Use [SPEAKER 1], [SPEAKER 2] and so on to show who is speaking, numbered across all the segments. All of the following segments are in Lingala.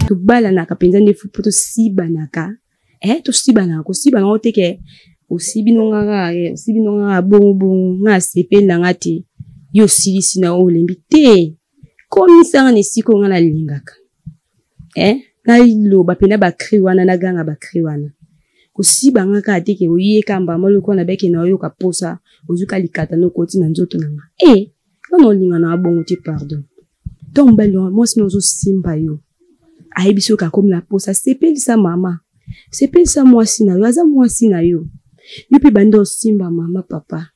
[SPEAKER 1] Tobalanaka mpenza nde mpo tosibanaka, eh, tosibanaka. Kosibana yango te ke osibi no nga kaka, eh, osibi no nga kaka bongo bongo, nga asepeli na nga te, yo osilisi na oyo olembi te. Komisa nga na esika oyo nga nalingaka, eh, naloba mpena bacri wana, naganga bacri wana. Kosiba nga kaka te ke oye kamba moloko na beke na oyoka posa, ozuka likata no okoti na nzoto na nga, eh, nga na olinga na bongo te, pardon. Ntango mobali wa mwasi na ozosimba yo, ayebi soki akomi na posa, sepelisa mama, sepelisa mwasi na yo, aza mwasi na yo. Yo mpe banda osimba mama, papa,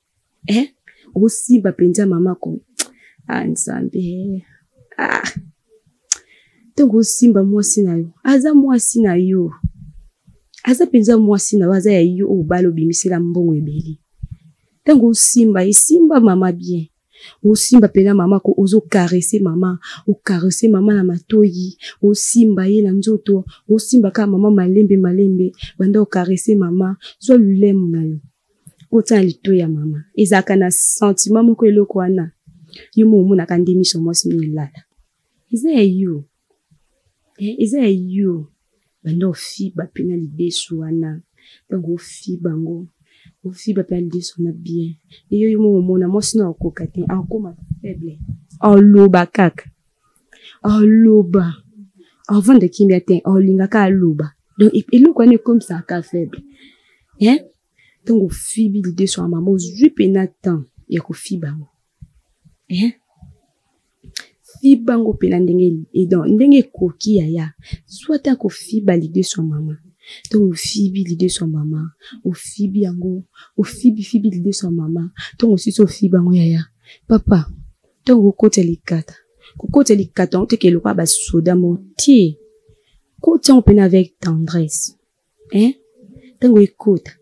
[SPEAKER 1] eh, osimba mpenza mama ko, ah, Nzambe, ah. Ntango osimba mwasi na yo, aza mwasi na yo, aza mpenza mwasi na yo, aza ya yo, oyo obali obimisela mbongo ebele. Ntango osimba, esimba mama bien, osimba mpena mama ko, ozokarese mama, okarese mama na matoyi, osimba ye na nzoto, osimba kaka mama malembe malembe, banda okarese mama, zwa lulemu na yo, kota na litoyi ya mama. Ezalaka na sentiment moko eloko wana, yo mo omonaka nde miso mwasi no elala, eza ya yo, eh, eza ya yo. Banda ofiba mpena lidesu wana, ntango ofiba yango, ofiba mpe lidesu wana bien, eyo yo mo omona mwasi no akoka te, akoma faible, aloba kaka, aloba, avanda kimia te, alingaka aloba. Donc eloko wana ekomisaka faible, eh? Ntango ofibi lidesu ya mama, ozwi mpena temps ya kofiba yango, eh? Fiba yango mpena ndenge, donc ndenge ekoki, yaya, zwa ta kofiba lidesu ya mama. Ntango ofibi lidesu ya mama, ofibi yango, ofibi fibi lidesu ya mama, ntango osisi ofiba yango, yaya, papa, ntango okotya likata, kokotya likata yango teke lokola basoda mo te, kotya yango mpena avec tendresse, eh? Ntango ekota,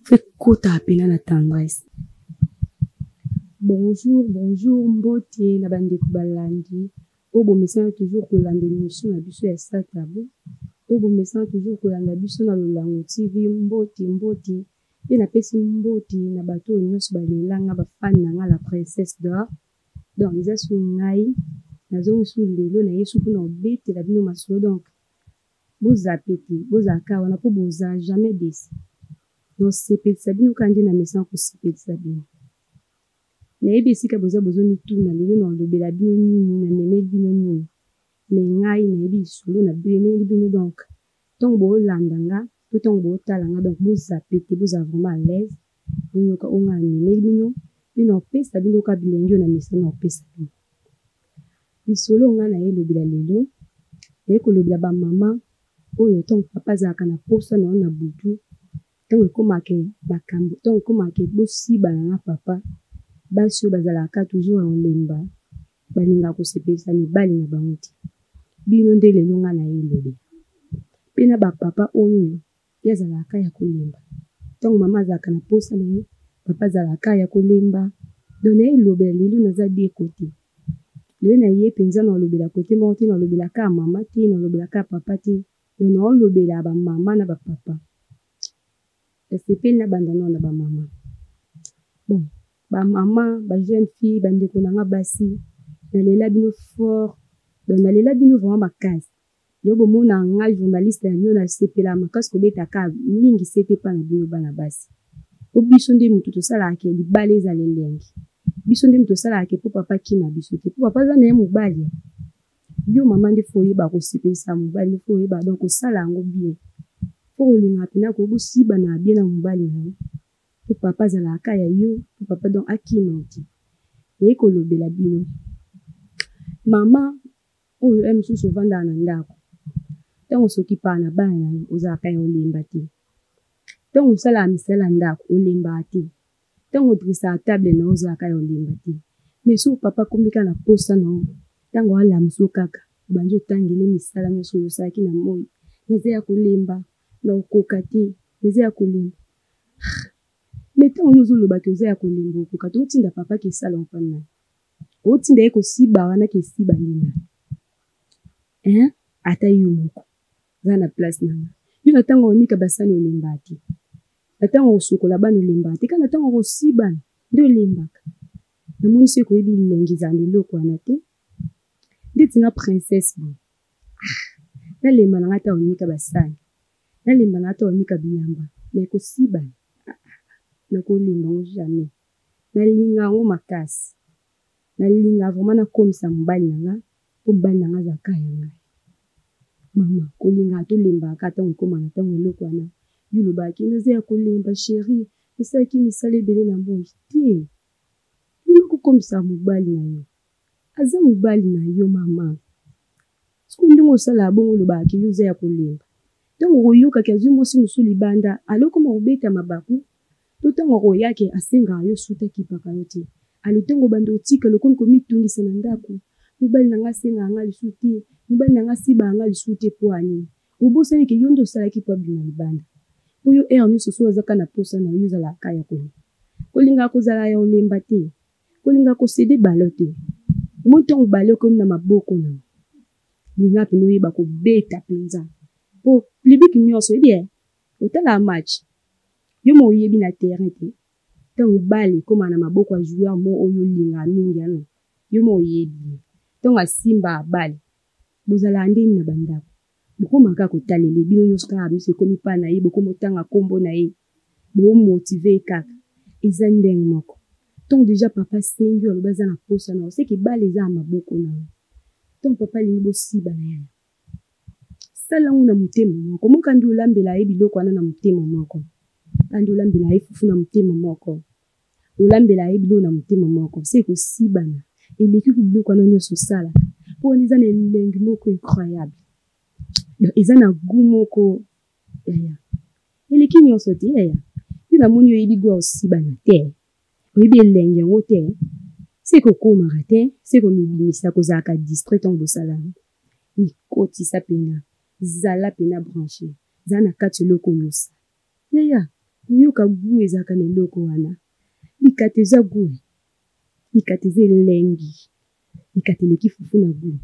[SPEAKER 1] fo ekota mpena na tendresse. Bonjour, bonjour, mbote na bandeko balandi oyo bomesana toujours kolanda émission na biso ya Sans Tabou, oyo bomesana toujours kolanda biso na Lolango TV. Mbote, mbote, mpe napesi mbote na bato oyo nyonso balelanga, bafani na nga la princesse d'or. Donc eza su ngai nazongi su lelo na yesu mpona kobetela bino masolo. Donc bozape te, bozala kaka wana mpo boza jamais desi. Donc sepelisa bino kaka nde na mesana kosepelisa bino. Nayebi esika boza, bozomituna lelo na olobela bino nini, namemeli bino nini, me ngai nayebi lisolo na memeli bino. Donc ntango boolanda nga to ntango bootala nga, donc bozape te, bozala vraiment à l'aise, boyoka oyo ngai namemeli bino, mpe na opesa bino kaka bilengi oyo na mesana opesa bino. Lisolo ngai nayelobela lelo, naye kolobela bamama oyo ntango papa azalaka na posa na yo na butu, ntango ekomaka makambo, ntango ekomaka bosibana na papa, basi oyo bazalaka toujours ya kolemba, balingaka kosepelisa mibali na bango te. Bino nde lelo ngai nayelobela. Mpe na bapapa oyo ye azalaka ya kolemba, ntango mama azalaka na posa na ye, papa azalaka ya kolemba. Donc nayelobela lelo, naza de côté. Lelo na ye mpenza nalobela côté moko te, nalobela kaka mama te, nalobela kaka papa te, donc naolobela bamama na bapapa. Nasepeli nabanda nao na bamama. Bon, bamama, bajeune fille, bandeko na nga basi, nalela bino fort, donc nalela bino vraiment makasi. Yo bomona ngai journaliste na bino, nasepelaka makasi kobeta ka mingi sete epa na bino bana basi. Po biso nde motu tosalaka ke libala ezala elengi, biso nde motu tosalaka ke po papa akima biso te, po papa aza na ye mobali. Yo mama nde fo oyeba kosepelisa mobali, nde fo oyeba donc kosala yango bien, fo kolingaka mpena ko bosibana bien na mobali na yo, po papa azalaka ka ya yo, po papa donc akima yo te. Naye kolobela bino mama oyo ye mosusu ovandaka na ndako, ntango osokipaka na bana na yo, ozalaka ya olemba te, ntango osalaka misala ya ndako olembaka te, ntango odresaka table na yo ozalaka ya olemba te. Mais soki papa akomi kaka na posa na yo, ntango alamusi yo kaka, obandi otangele misala nyonso oyo osalaki na moi, naza ya kolemba, na okoka te, naza ya kolemba. Mais ntango yo ozolobaki oza ya kolemba, okoka te, otinda papa ke esala mpa nani, otinda ye kosiba wana ke esiba nde nani, hein? Ata yo moko za na place na nga, yo na ntango onika basani olembaka te, na ntango kosukola bana olembaka te, kaka na ntango kosibana nde olembaka. Namoni soki koyebi elengi ezala na eloko wana te, ndeti nga princesse boye. Ah. Nalemba na nga ata konika ba sani, nalemba na nga ata konika bilamba mais kosibana ah ah nakolemba yango jamais. Nalinga yango makasi, nalinga vraiment nakomisa mobali na nga po mobali na nga azala kaka ya ngai. Mama kolingaka tolembaka kaka tango ekoma na tango eloko wana yo olobaka ke naza ya kolemba cherie nasalaki misala ebele na moi te. Yo moko komisa mobali na yo. Aza mobali na yo mama. Sikoyo ndenge osalaka bongo olobaka ke yo oza ya kolemba. Tango okoyoka ke azui mwasi mosusu libanda alors okoma kobeta mabaku to tango akoya ke asengaka yo suite akipaka yo te. Alors tango obanda kotikala okomi komitungisa na ndaku, mobali na nga asengaka nga lisusu te, mobali na nga asibaka nga lisusu te pua nini? Obosani ke yo nde osalaki po abima libanda. Po yo heure nionso soki aza kaka na posa na yo, yo ozalaka kaka ya kolemba. Kolingaka kozala ya kolemba te. Kolinga ko ceder ballon te. Omoni tango ballon ekomi na maboko na yo, linga pena oyeba kobeta penza po public nionso oyebi eh, otalaka match? Yo moko oyebi na terrain te tango balle ekomaka na maboko ya joueur moko oyo olingaka mingi wana, yo moko oyebi ye tango asimbaka balle bozalaka ndenge nini na ba ndaku? Bokoma kaka kotalele bino nionso kaka miso ekomi epa na ye bokomi otanga kombo na ye bo motive ye kaka eza ndenge moko tango dejà papa asengi yo alobi aza na posa na yo seke balle eza na maboko na yo tango papa alingi bosibana yaya sala yango na motema moko moka nde olambela ye biloko wana na motema moko kande olambela ye fufu na motema moko Olambela ye biloko na motema moko se kosibana eleki ku biloko wana nionso osalaka po wana eza na elengi moko incroyable donc eza na gout moko yaya eleki nionso te yaya yo namoni oyebi gout ya kosibana te oyebi elengi yango te se kokomaka te se komibimisa kozalaka distrait tango bosala yango mikotisa pena zala pena branche zala na kati eloko oyo osala. Yaya koyoka gout ezalaka na eloko wana likata eza gout likata eza elengi likata eleki fufu na gout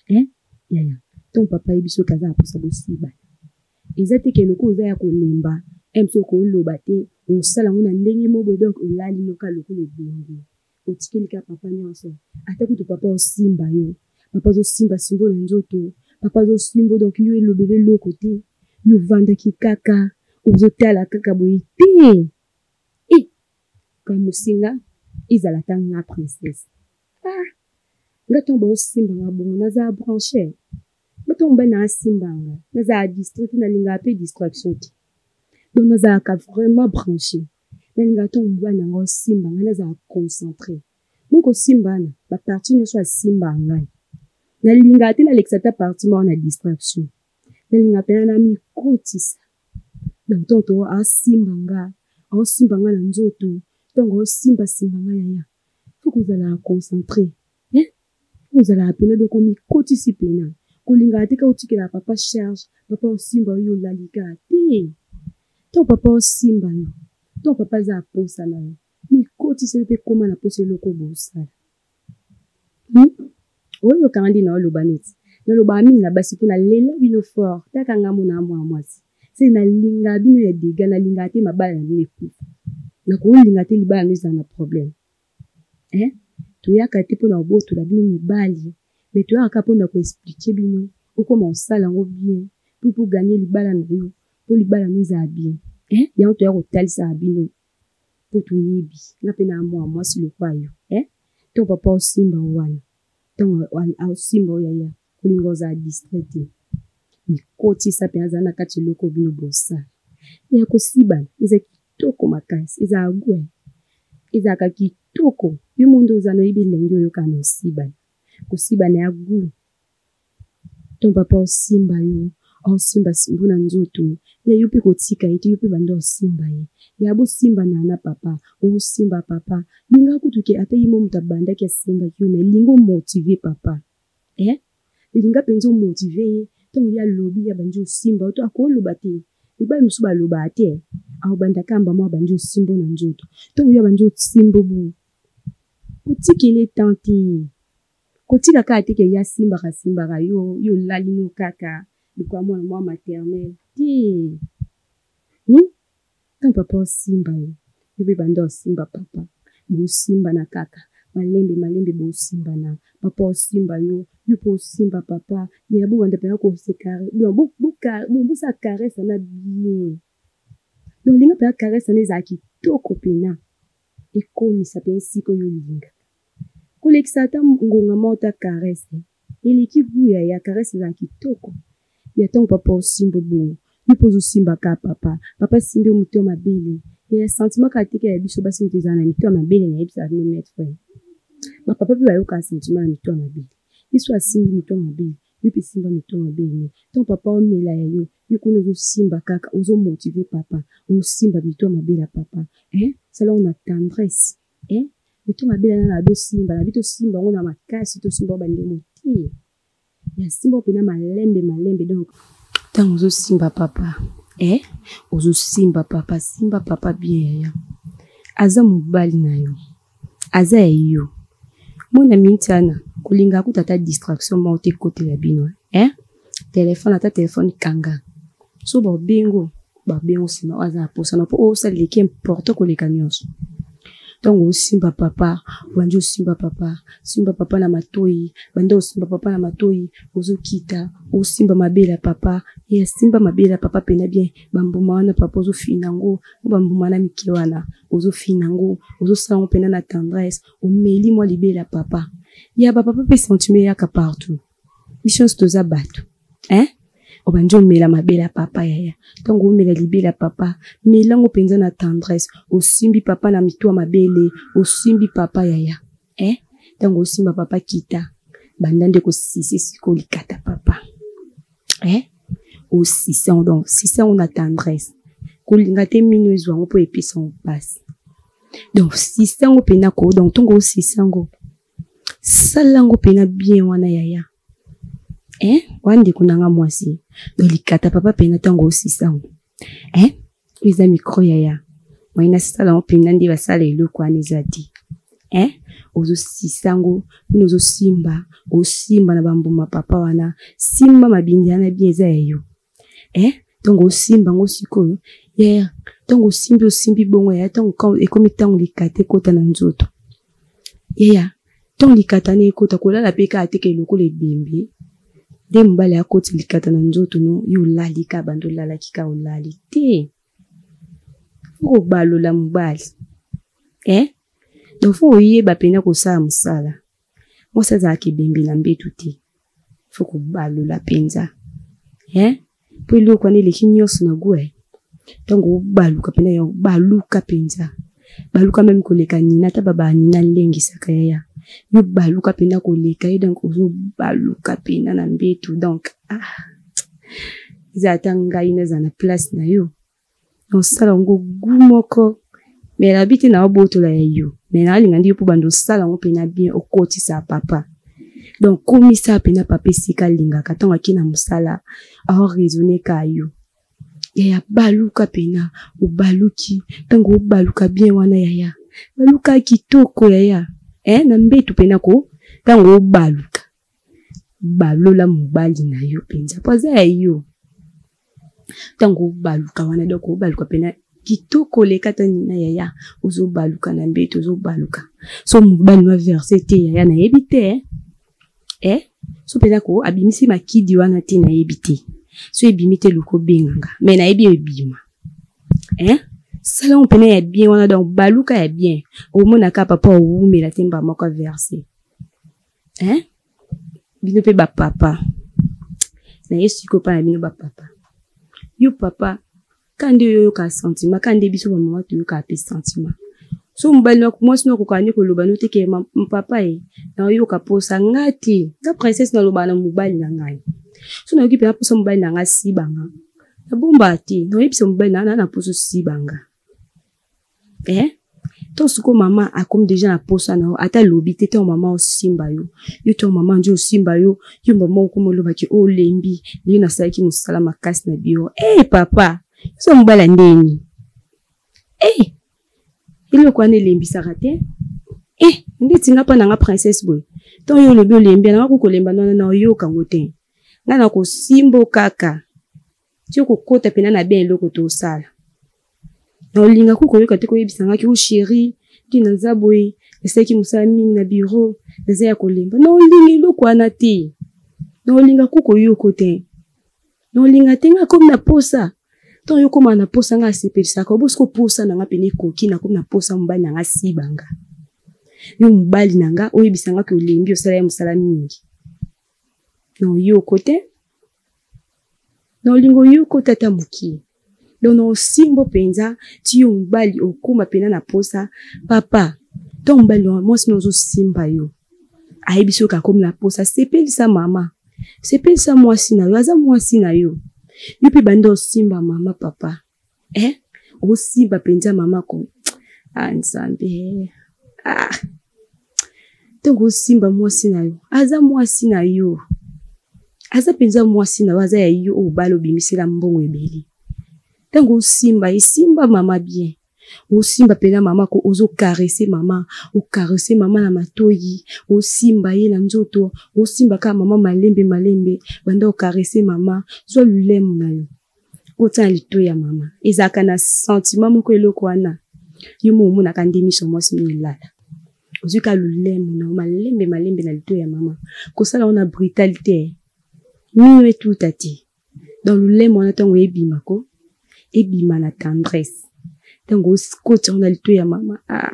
[SPEAKER 1] eh yaya ntango papa ayebi soki aza na mposa bosibana eza te ke lokola oza ya kolemba mso okoloba te osala yango na ndenge moko boye donc olali noka lokola ebembe Otikeli kaka papa nionso ata kutu papa osimba yo papa azo simba simbo na nzoto papa azo simbo donc yo elobeli eloko te yo ovandaki kaka ozo tala kaka boye te eh kamusinga ezala ata nga princesse ah nga ntango baosimba nga bongo nazala branche nga ntango mobali na asimba nga nazala distrait te nalingaka mpe distraction te donc nazalaka vraiment branche Nalingaka tango mobali na ngai osimba ngai nazala concentre. Moko kosimba wana ba partie nioso asimbaka ngai. Nalingaka te nalekisa ata partie moko na distraction. Nalingaka pena namikotisa. Donc tango to asimba nga, aosimba nga na nzoto, tango aosimba simba nga yaya, faut kozala concentre. Hein? Ozalaka pena donc omikotisi pena. Kolingaka te kaka otikelaka papa charge, papa osimba yo yo olali kaka te. Tango papa osimba yo, tango papa aza na posa na yo, mikotisa yo pe koma na posa eloko oyo bosala. Hum? Oyoka nga nde naoloba neti nalobaka mingi na basi po nalela bino fort taka nga mona mwana mwasi se nalingaka bino ya dega nalingaka te mabala na bino ekufa nakolinga te libala no ezala na problème Hein toyaka te pona kobotola bino mibali mais toyaka kaka pona ko expliquer bino okoma kosala yango bien po po gagner libala na yo po libala no ezala bien hein yango toya kotalisaka bino po toyebi nga pe na mua mwasi lokola yo hein tango papa osimba yo wana tango aosimba yo yaya kolinga ozala distrait te mikotisa pe azala na kati eloko bino bosala ya kosibana eza kitoko makasi ezala gout ezalaka kitoko yo moko nde oza na oyebi elengi oyokaka na osibana kosibana ya gout ton papa osimba yo osimba simbo na nzoto ya yo mpe kotika ye te yo mpe banda osimba ye ya bosimbana na papa osimba papa linga kutu ke ata ye mo moto abandaki asengaki yo me linga omotive papa eh linga mpenza omotive ye ntango ye alobi ye abandi osimba yo to akoloba te mibali mosusu balobaka te akobanda kamba mwa abandi osimbo na nzoto ntango ye abandi osimbo bongo kotikele temps te kotika kaka te ke ye asimbaka simbaka yo yo olali no kaka lokola mwana mwa maternel te hmm? Tango papa osimba yo, yo pe banda osimba papa. Bosimbana kaka malembe malembe bosimbana. Papa osimba yo, Yo mpe osimba papa ya bobanda mpenza kose bosala caresse na bien. Donc linga mpenza caresse wana ezala kitoko mpenza, ekomisa mpenza esika oyo olingaka. Kolekisa ata ngonga moko ta caresse eleki gout yaya, caresse ezala kitoko. Ya ntango papa osimba bongo, yo mpe ozosimba kaka papa, papa asimbi yo moto ya mabele. Ya sentiment kaka te ya biso basi moto ezala na mito ya mabele, nayebisaka bino maître frère. Bapapa mpe bayokaka sentiment na mito ya mabele. Ye so asimbi mito ya mabele, yo mpe simba mito ya mabele. Ntango papa omela ya yo, yo kuna ozosimba kaka, ozomotive papa, osimba mito ya mabele ya papa. Eh, sala yango na tendresse. Eh, mito ya mabele na na na bi tosimba yango na makasi, tosimba yango bandemo te. Ya simba mpenza malembe malembe. Donc ntango ozosimba papa, eh, ozosimba papa, simba papa bien yaya. Aza mobali na yo, aza ya yo. Mona minti wana kolinga kuta ata distraction moko te kotela bino, eh? Telefone, ata telefone kanga. So babengo, babengo sima oyo aza na posa na po osala eleki important koleka nyonso. Ntango osimba papa, obandi osimba papa, simba papa na matoyi, banda osimba papa na matoyi, ozokita, osimba mabele ya papa, ye asimba mabele ya papa pena bien, bambuma wana papa ozofina yango, bambuma na mike wana ozofina yango, ozosala yango pena na tendresse, omeli mwa libele ya papa. Ya ba papa pe sentiment eyaka partout. Biso nyonso toza bato, hein? Obandi omela mabele ya papa yaya. Ntango omela libele ya papa, mela yango mpenza na tendresse, osimbi papa na mito ya mabele, osimbi papa yaya, eh? Ntango osimba papa kita, banda nde kosise sikoyo likata papa, eh? Osise yango, donc sise yango na tendresse, kolinga te mino ezwa yango mpo epesa yango mpasi. Donc sise yango mpenza ko, donc ntango osise yango, sala yango mpenza bien wana yaya. Eh, wana ndeko na nga mwasi. Donc likata papa mpenza ntango osisa yango. Eh, eza micro yaya. Moye nasala yango mpenza nde basala eloko wana eza te. Eh, ozosisa yango, kuna ozosimba, osimba na bambuma papa wana, simba mabindi wana bien eza ya yo. Eh, ntango osimba yango sikoyo, yaya, ntango osimbi, osimbi bongo yaya, ntango ekomi ntango likata ekota na nzoto. Yaya, ntango likata na ekota, kolala pe kaka te ke lokola ebembe. Nde mobali akoti likata na nzoto no, yo olali kaka bando olalaki kaka olali te. Faut kobalola mobali. Eh? Donc faut oyeba pena kosala mosala. Mwasi azalaka ebembe na mbetu te. Faut kobalola penza. Eh? Po eloko wana eleki nyonso na goût, eh? Ntango obaluka pena ya baluka penza. Baluka meme koleka Nina, ata baba Nina alengisaka yaya. Yo baluka pena koleka ye, donc ozo baluka pena na mbetu, donc ah. Eza ata ngai naza na place na yo. Osala yango goût moko. Mais la bite na obotola ya yo. Mais na linga ndi po bando osala yango pena bien okotisa papa. Donc komisa pena papa esika alingaka ntango akei na mosala, ao raisonner ka yo. Yaya baluka pena, obaluki, ntango obaluka bien wana yaya. Baluka kitoko yaya. Eh, na mbetu pena ko, ntango obaluka. Balola mobali na yo penza, po aza ya yo. Ntango obaluka wana, donc obaluka pena kitoko leka ata nina yaya, ozobaluka na mbetu, ozobaluka. So mobali no verse te yaya, nayebi te. Eh, so pena ko abimisi makidi wana te, nayebi te. So ebimi te luko benganga, mais nayebi ebima. Eh, sala ngo pena ya bien wana, donc baluka ya bien. Omonaka papa owumela te mba moko verse. Eh, bino pe ba papa. Na yesu ko pa na bino ba papa. Yo papa, ka nde yo yoka sentiment, ka nde biso ba mama toyoka pe sentiment. So mobali na mwasi na koka nde koloba no te ke papa e, na yoka posa nga te. Nga princesse na loba na mobali na ngai. So na yoki pe posa mobali na nga sibanga. Na bomba te, na yebisa mobali na na poso sibanga. Eh? Tant siko mama akomi déjà na posa na yo, ata lobi te, tant mama osimba yo. Yo tant mama ndio osimba yo, yo mama okomi oloba ke olembi, yo nasalaki mosala makasi na bureau. Eh papa, so mobali ya ndeni. Eh, eloko wana elembisaka te. Eh, ndeti nga pa na nga princesse boye. Tant yo olobi olembi, na nga kokolemba nwana na oyoka ngo te. Nga na kosimbo kaka. Ti okokota pena na bien eloko tosala. Na olinga ko koyoka te koyebisa nga ki o chéri, ti naza boye, nasalaki mosala mingi na bureau, naza ya kolemba. Na olinga eloko wana te. Na olinga ku koyoko te. Na olinga te nga komi na posa. Ntango yo okóma na posa nga asepelisaka obo siko posa na nga pene ekoki na komi na posa mobali na nga asiba nga. Yo mobali na nga oyebisa nga ke olembi osala ye mosala mingi. Na oyoko te. Na olinga oyoko te ata mokie. Donc na osimbo mpenza ti yo mobali okóma mpena na posa papa. Ntango mobali na mwasi na ozosimba yo. Ayebi soki akomi na posa sepelisa mama. Sepelisa mwasi na yo, aza mwasi na yo. Yo mpe banda osimba mama papa. Eh? Osimba mpenza mama ko. Ah Nzambe. Ah. Ntango osimba mwasi na yo, aza mwasi na yo. Aza mpenza mwasi na yo, aza ya yo oyo obala obimisela mbongo ebele. Ntango osimba, esimba mama bien. Osimba pena mama ko ozo caresser mama, o caresser mama na matoyi, osimba ye na nzoto, osimba kaka mama malembe malembe, banda o caresser mama, zwa lulemu na yo. Kota na litoyi ya mama. Ezalaka na sentiment moko eloko wana. Yo mo omonaka nde miso mwasi no elala. Ozwi ka lulemu na yo malembe malembe na litoyi ya mama. Kosala wana brutalité. Mino etuta te. Donc lulemu wana ntango ebima ko, ebima na tendresse. Ntango okoti yango na litoyi ya mama, ah.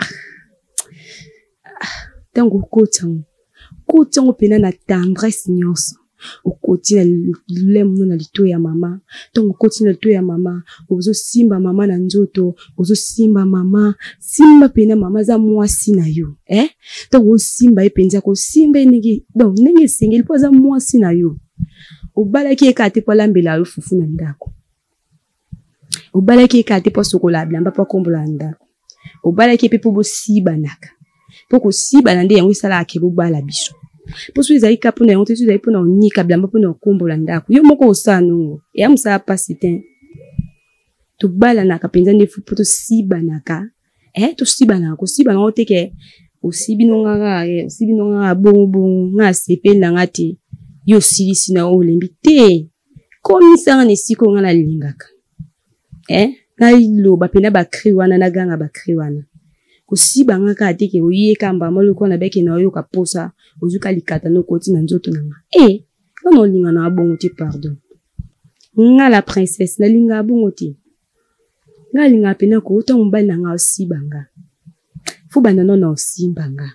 [SPEAKER 1] Ah. Ntango okoti yango, okoti yango mpena na tendresse nyonso. Okoti na lulemu na litoyi ya mama. Ntango okoti na litoyi ya mama, ozosimba mama na nzoto, ozosimba mama, simba mpena mama aza mwasi na yo. Eh? Ntango osimba ye mpenza, kosimba ye ndenge, donc ndenge esengeli mpo aza mwasi na yo. Obalaki ye kaka te mpo alambela yo fufu na ndako. Obalaki ye kaka te mpo asokola bilamba mpo akombola na ndako. Obalaki ye mpe mpo bosibanaka. Mpo kosibana nde yango esalaka ke bobala biso. Mpo soki ezali kaka mpona yango te, soki ezali mpona konika bilamba mpona kokombola ndako, yo moko osala nongo. Eya mosala mpasi te. Tobalanaka mpenza nde mpo tosibanaka. Eh, tosibanaka, kosibana yango te ke osibi no nga kaka, eh, osibi no nga kaka bongo bongo, nga asepeli na nga te. Yo osilisi na oyo olembi te. Komisa nga na esika oyo nga nalingaka. Eh, naloba pena ba cri wana, naganga ba cri wana. Kosiba nga kaka te ke oye kamba mwa lokola na beke na oyoka posa, ozwi ka likata na okoti na nzoto na nga. Eh, nga na olinga na bongo te, pardon. Nga la princesse, nalingaka bongo te. Nga alingaka pena ko ntango mobali na nga osiba nga. Fo banda nano na osimba nga.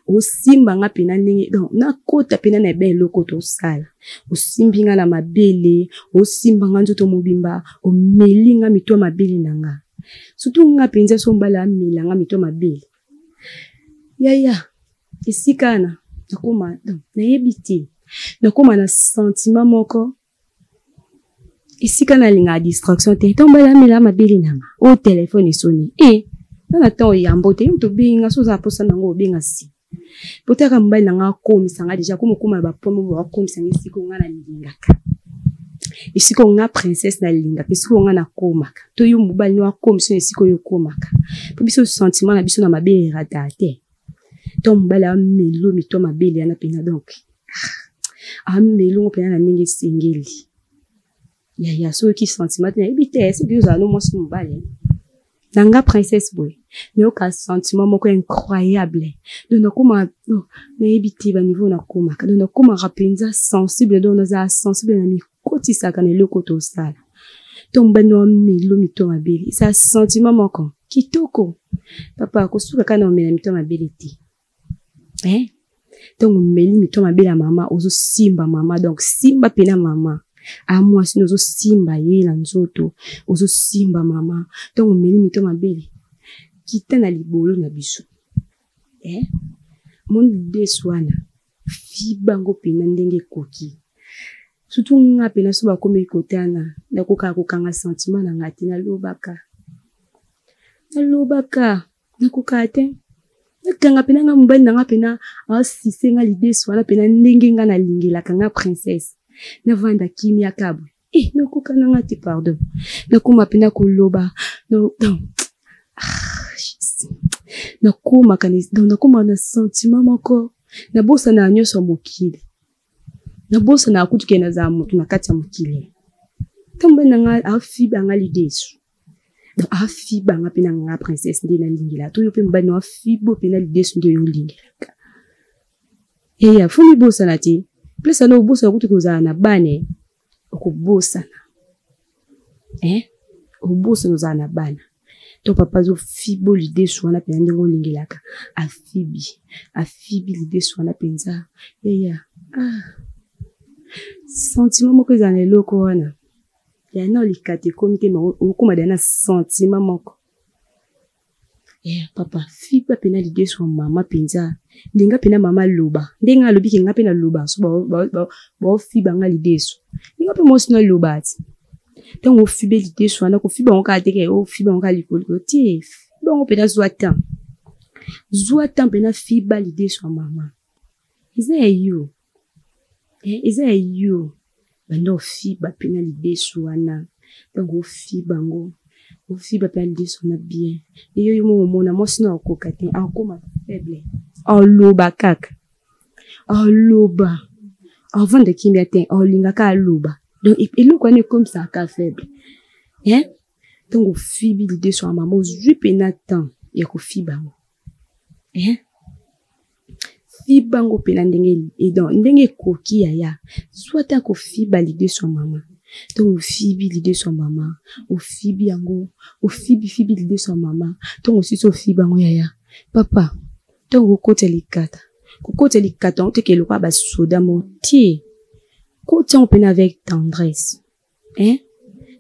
[SPEAKER 1] Osimba nga pena ndenge, donc nakota pena na ebe eloko tosala. Osimbi nga na mabele, osimba nga nzoto mobimba, omeli nga mito ya mabele na nga. Surtout nga penza so mobali amela nga mito ya mabele. Yaya, esika wana nakoma, donc nayebi te. Nakoma na sentiment moko esika nalingaka distraction te. Ntango mobali amela mabele na nga, oyo telefone esoni. Eh, nga na ntango yambo te, yo tobengi nga so oza na posa na yango obenga si. Po taka mobali na nga akomisa nga deja, akoma okoma na ba point moko akomisa nga esika oyo nga nalingaka. Esika oyo nga princesse nalingaka, esika oyo nga nakomaka. To yo mobali no akomisa yo esika oyo okomaka. Po biso sentiment na biso na mabele erataka te. To mobali amelo mito mabele yana pena donc. Amelo ngo pena na ndenge esengeli. Yaya, soki sentiment te nayebi te, soki ozala no mwasi mobali. Na nga princesse boye, nayoka sentiment moko incroyable. Donc nakoma, non, nayebi te ba niveau nakomaka. Donc nakomaka mpenza sensible, donc nazala sensible na mikotisaka na eloko tosala. To mobali no amelo mito mabele, eza sentiment moko kitoko. Papa, kosuka kaka na omela mito mabele te. Eh? Ntango omeli mito mabele ya mama, ozosimba mama, donc simba pena mama. A mwasi no ozosimba ye na nzoto, ozosimba mama. Ntango omeli mito mabele, kita na libolo na biso. Eh? Moni lidesu wana, fiba ngo pena ndenge ekoki. Surtout nga pena so bakomi kotana, nakokaka kokanga sentiment na nga te, nalobaka. Nalobaka, nakokaka te. Nakanga pena nga mobali na nga pena asise nga lidesu wana pena ndenge nga nalingelaka nga princesse. Navanda kimia kabwe. Eh, nakoka na nga te, pardon. Nakoma pena koloba. No, non. Ah, Jesus. Nakomaka na, donc nakoma na sentiment moko. Nabosana nyonso ya mokili. Nabosana kutu ke nazala motu na kati ya mokili. Ntango mobali na nga afiba nga lidesu. Donc afiba nga pena nga princesse nde nalingela. To yo pe mobali na afibo pena lidesu nde yo olingelaka. Eya, fo mibosana te. Place wana obosana kutu kozala na bana eh. Okobosana. Eh? Obosana ozala na bana. To papa azofibo lidesu wana mpenza ndenge olingelaka. Afibi. Afibi lidesu wana mpenza. Yaya. Ah. Sentiment moko ezala na eloko wana. Ya na likata ekomi te, mais okoma deja na sentiment moko. Eh, papa fiba pena lidesu ya mama mpenza ndenge pena mama aloba ndenge alobi ke nga mpe naloba so baofiba nga lidesu ndenge mpe mwasi naloba ti ntango ofibe lidesu wana kofiba yango kaka teke ofiba yango kaka likolo te fiba yango mpena zwa temps zwa temps mpena fiba lidesu ya mama eza ya yo Eh, eza ya yo banda ofiba mpe na lidesu wana ntango ofiba yango ofiba mpe na lidesu wana bien eyo yo moko omona mwasi na okoka te akoma faible aloba kaka aloba avanda kimia te olingaka aloba donc eloko wana ekomisaka faible eh? ntango ofibi lidesu ya mama ozwi mpena temps ya kofiba yango eh? Fiba ngo pena ndenge donc ndenge ekoki yaya zwa ata kofiba lidesu ya mama ntango ofibi lidesu ya mama ofibi yango ofibi fibi lidesu ya mama ntango osisi ofiba yango yaya papa ntango okotya likata kokotya likata yango teke lokola basoda mo te kotya yango mpena avec tendresse eh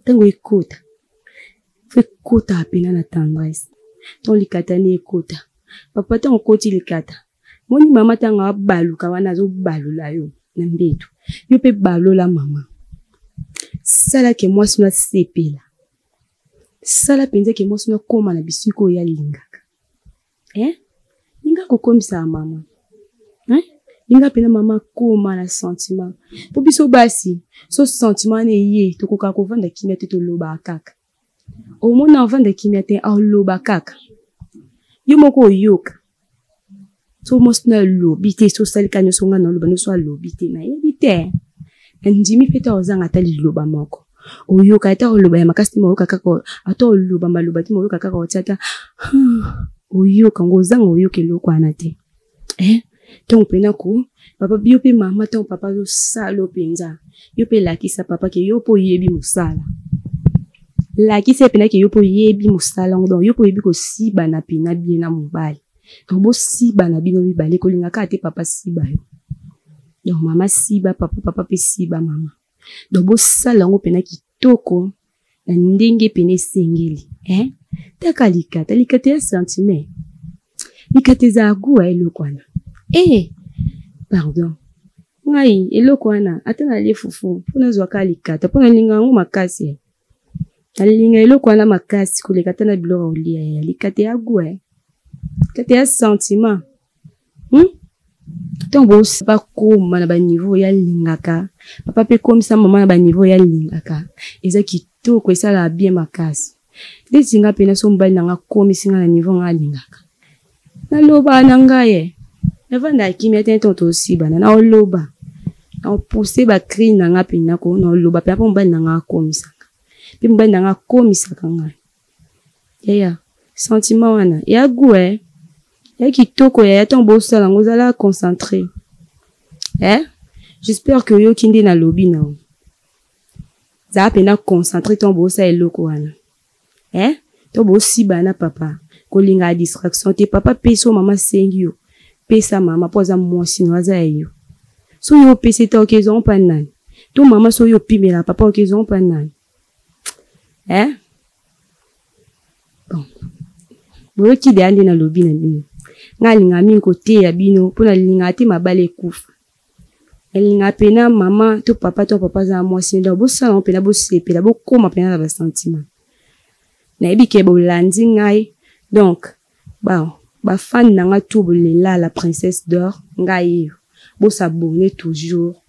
[SPEAKER 1] ntango ekota fo ekota pena na tendresse ntango likata ni ekota papa ntango okoti likata moni mama ntango abaluka wana azobalula yo na mbeto yo mpe balola mama sala ke mwasi no asepela sala mpenza ke mwasi no akóma na bisika oyo alingaka eh linga kokomisa mama eh linga pena mama koma na sentiment po biso basi so sentiment wana eye tokoka kovanda kimia te tolobaka kaka omona ovanda kimia te oloba kaka yo moko oyoka so mwasi na alobi te so osalika nyonso ngai naloba nyonso alobi te nayebi te nandimi mpe te ozanga ata liloba moko oyoka ata oloba ya makasi te mayoka kaka ata oloba maloba te mayoka kaka otia ata oyoka ngo ozanga oyoka eloko wana te eh? ntango mpena ko papa yo mpe mama ntango papa azosala yo mpenza yo mpe lakisa papa ke yo mpe oyebi mosala lakisa ye mpena ke yo mpe oyebi mosala yango donc yo mpe oyebi kosibana mpena bien na mobali donc bosibana bino mibale kolinga kaka te papa siba yo donc mama siba papa papa mpe siba mama donc bosala yango mpena kitoko na ndenge mpena esengeli eh? Taka likata likata ya sentiment likata ezala gout ya eloko wana eh, pardon ngai eloko wana ata nalie fufu mpo nazwa kaka likata mpo nalinga yango makasi nalinga eloko wana makasi koleka ata na biloko ya kolia ya likata ya gout eh. Likata ya sentiment Hmm? Ntango bakoma na baniveau ya lingaka papa mpe komisa mama na baniveau ya lingaka eza kitoko esalaka bien makasi ndeti nga mpena so mobali na nga akomisi nga na niveau nga alingaka nalobaka na ngai ye navandaka kimia te ntango tosibana naoloba naopousse bacri na nga mpenza ko naoloba mpenza mpo mobali na nga akomisaka mpe mobali na nga akomisaka ngai Yaya, sentiment wana ya goût eh. Ya kitoko yaya ntango bosala yango ozala concentré. Eh? J'espère que oyoki nde nalobi na yo. Zala mpenza concentré ntango bosala eloko wana. Eh? Ntango bosiba na papa, kolinga ya distraction te. Papa pesa oyo mama asengi yo. Pesa mama mpo aza mwasi na yo, aza ya yo. Soki yo opesi te okezwa yango mpa nani? To mama soki yo opimela papa okezwa yango mpa nani? Eh? Bon. Boyoki deya nde nalobi na bino. Ngai alingaka mingi koteya bino mpo nalingaka te mabala ekufa. Nalingaka mpena mama to papa to papa aza na mwasi donc bosala yango mpena bosepela bokóma mpena na basentiment. Nayebi ke bolandi ngai donc Ba ba fan na nga tout bolela la princesse d'or ngai yeyo bo s'abonner toujours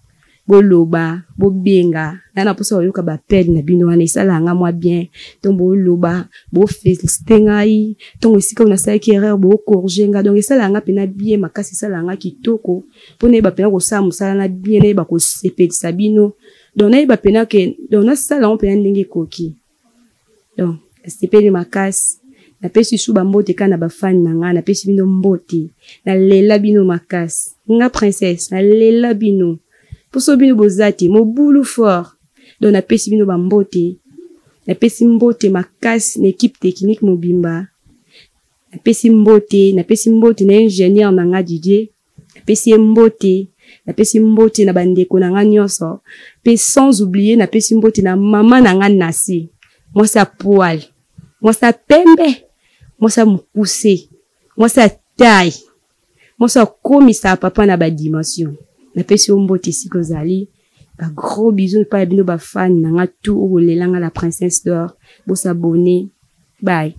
[SPEAKER 1] boloba bobenga na na posa koyoka ba appel na bino wana esalaka nga mwa bien donc boloba bo féliciter ngai ntongo esika oyo nasalaki erreur bo corriger nga donc esalaka nga mpena bien makasi esalaka nga kitoko mpo nayeba mpena kosala mosala na bien nayeba kosepelisa bino donc nayeba mpena ke donc nasala yango mpena ndenge ekoki Donc nasepeli makasi. Napesi su ba mbote kaka na ba fan na nga, napesi bino mbote. Nalela bino makasi. Nga princesse, nalela bino. Mpo so bino boza te, mobulu fort. Donc napesi bino ba mbote. Napesi mbote makasi na equipe technique mobimba. Napesi mbote, napesi mbote na ingénieur na nga Didier. Napesi ye mbote, napesi mbote na bandeko na nga nyonso. Pe sans oublier napesi mbote na mama na nga Nasi. Mwasi ya poil, mwasi ya pembe, mwasi ya mokuse, mwasi ya taille, mwasi akomisaka papa na ba dimension. Napesi yo mbote esika ozali. Ba gros bisous epai ya bino ba fan na nga tout oyo bolela nga la princesse d'or. Bo s'abonner. Bye.